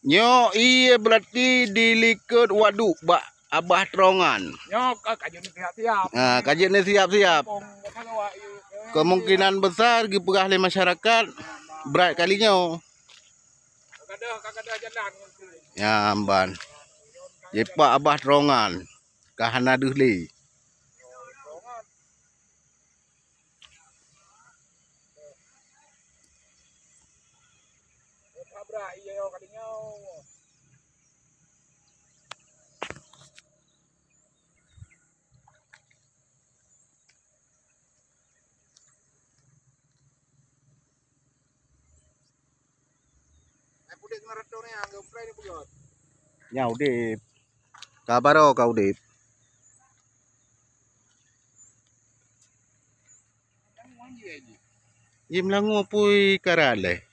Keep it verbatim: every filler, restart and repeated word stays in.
Nyoe ie berarti dilikot waduk bak Abah Terongan. Nyoe ka, ka jeuet siap-siap. Ha, ka jeuet ni siap-siap. Kong, ka gawa ie. Kemungkinan besar geupeugah lé masyarakat brat kali nyoe. Ka gadoh, ka gadoh jalan. Ya, amban. Jipak Abah Terongan. Ka hana deuh lé. Nyang udép. Ka baroe ka udép. Jih meulangue pui karat lé.